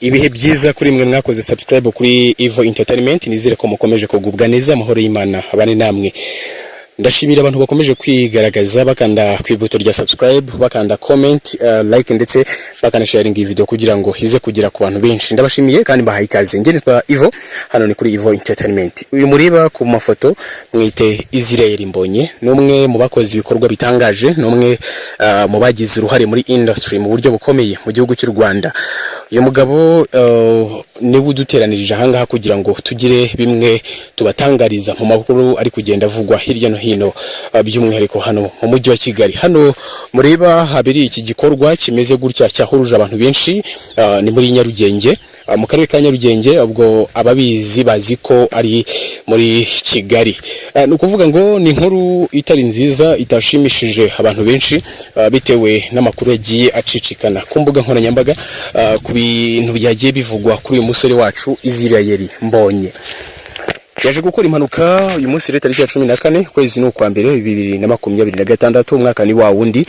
Ibihe byiza kuri mwe mwakoze subscribe kuri Evo Entertainment. Nizere ko mukomeje kugubwa neza, amahoro y'Imana abane namwe. Ndashimira abantu bakomeje kwigaragaza bakanda ku ibuto rya subscribe, bakanda comment, like ndetse bakanasharinga iyi video kugira ngo ize kugera ku bantu benshi. Ndabashimiye kandi mbahaye ikaze. Njye nitwa Ivo, hano ni kuri Ivo Entertainment. Uyu mureba ku mafoto mwite Israel Mbonye, ni umwe mu bakoze ibikorwa bitangaje, ni umwe mu bagize uruhare muri industry mu buryo bukomeye mu gihugu cy'u Rwanda. Uyu mugabo niwe uduteranirije ahangaha kugira ngo tugire bimwe tubatangariza mu makuru ari kugenda avugwa hirya no hino, by'umwihariko hano mu mujyi wa Kigali. Hano mureba habereye iki gikorwa kimeze gutya cyahuruje abantu benshi, ni muri Nyarugenge, mu karere ka Nyarugenge. Ubwo ababizi bazi ko ari muri Kigali. Ni ukuvuga ngo ni inkuru itari nziza, itashimishije abantu benshi, bitewe n'amakuru yagiye acicikana ku mbuga nkoranyambaga, ku bintu byagiye bivugwa kuri uyu musore wacu Israel Mbonye. Yaje gukora impanuka uyu munsi rero, tariki ya 14, ukwezi ni ukwa mbere, 2026, umwaka ni wa wundi.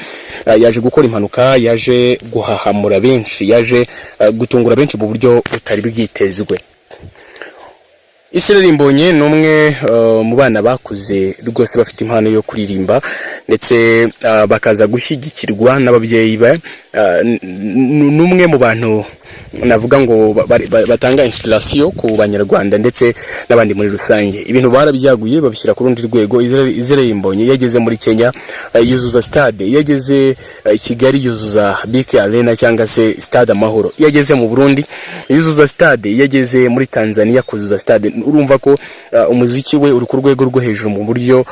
Yaje gukora impanuka, yaje guhahamura benshi, yaje gutungura benshi mu buryo butari bwitezwe. Israel Mbonye ni umwe mu bana bakuze rwose bafite impano yo kuririmba, ndetse bakaza gushyigikirwa n'ababyeyi be. Ni umwe mu bantu navuga ngo batanga inspiration ku Banyarwanda ndetse n'abandi muri rusange. Ibintu barabyaguye, babishyira ku rundi rwego. Israel Mbonye iyo ageze muri Kenya yuzuza stade, iyo ageze i Kigali yuzuza BK Arena cyangwa se Stade Amahoro, iyo ageze mu Burundi yuzuza stade, iyo ageze muri Tanzania kuzuza stade. Urumva ko umuziki we uri ku rwego rwo hejuru mu buryo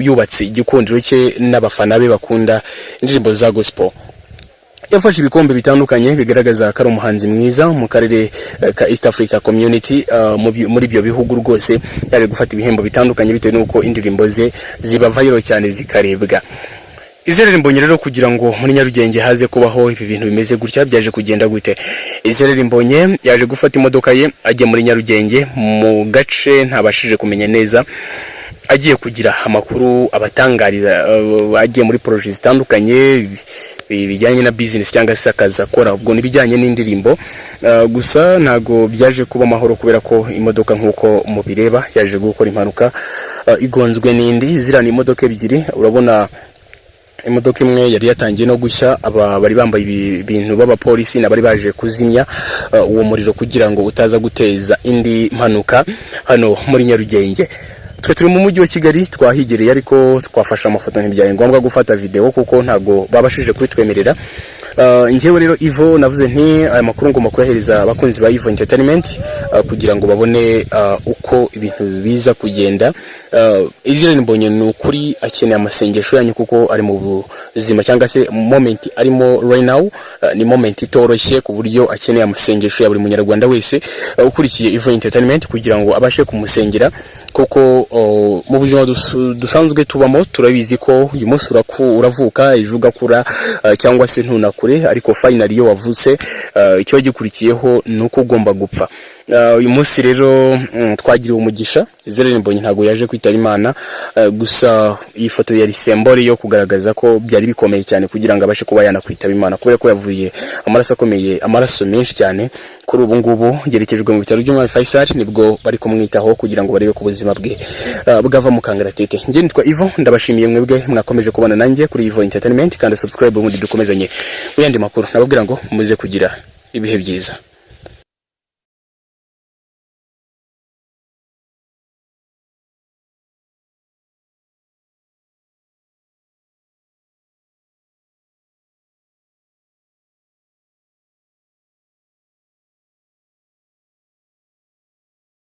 yubatse igikundiro cye n'abafana be bakunda indirimbo za gospel. Yafashe ibikombe bitandukanye bigaragaza ko ari umuhanzi mwiza mu karere ka East Africa Community. Muri ibyo bihugu rwose yaje gufata ibihembo bitandukanye bitewe n'uko indirimbo ze ziba viral cyane, zikarebwa. Israel Mbonyi rero, kugira ngo muri Nyarugenge haze kubaho ibi bintu bimeze gutya, byaje kugenda gute? Israel Mbonye yaje gufata imodoka ye ajya muri Nyarugenge, mu gace ntabashije kumenya neza, agiye kugira amakuru abatangariza, agiye muri projet zitandukanye bijyanye na business cyangwa se akazi akora, ubwo n'ibijyanye n'indirimbo. Gusa ntago byaje kuba amahoro, kubera ko imodoka nk'uko mubireba yaje gukora impanuka, igonzwe n'indi. Ziriya ni imodoka ebyiri. Urabona imodoka imwe yari yatangiye no gushya. Aba bari bambaye ibintu b'abapolisi n'abari baje kuzimya uwo muriro kugira ngo utaza guteza indi mpanuka hano muri Nyarugenge. Twe turi mu mujyi wa Kigali, twahigereye ariko twafashe amafoto, ntibyaye ngombwa gufata video kuko ntabwo babashije kubitwemerera. Njyewe rero Ivo navuze nti aya makuru ngomba kuyahereza abakunzi ba Ivo Entertainment kugira ngo babone uko ibintu biza kugenda. Israel Mbonye ni ukuri akeneye amasengesho yanyu, kuko ari mu buzima cyangwa se moment arimo right now ni moment itoroshye, ku buryo akeneye amasengesho ya buri munyarwanda wese ukurikiye Ivo Entertainment kugira ngo abashe kumusengera, kuko mu buzima dusanzwe tubamo turabizi ko uyu munsi uravuka, ejo ugakura, cyangwa se ntunakure, ariko finally iyo wavutse, ikiba gikurikiyeho ni uko ugomba gupfa. Uyu munsi rero twagiriwe umugisha, Israel Mbonyi ntabwo yaje kwitaba Imana. Gusa iyi foto yari symbole yo kugaragaza ko byari bikomeye cyane kugira ngo abashe kuba yanakwitaba Imana, kubera ko yavuye amaraso akomeye, amaraso menshi cyane. Kuri ubu ngubu yerekejwe mu bitaro by'Umwami Faisal, nibwo bari kumwitaho kugira ngo barebe ko ubuzima bwe bwava mu kangaratete. Njye nitwa Ivo, ndabashimiye mwebwe mwakomeje kubana nanjye kuri Ivo Entertainment. Kandi subscribe, ubundi dukomezanye mu yandi makuru. Nababwira ngo muze kugira ibihe byiza.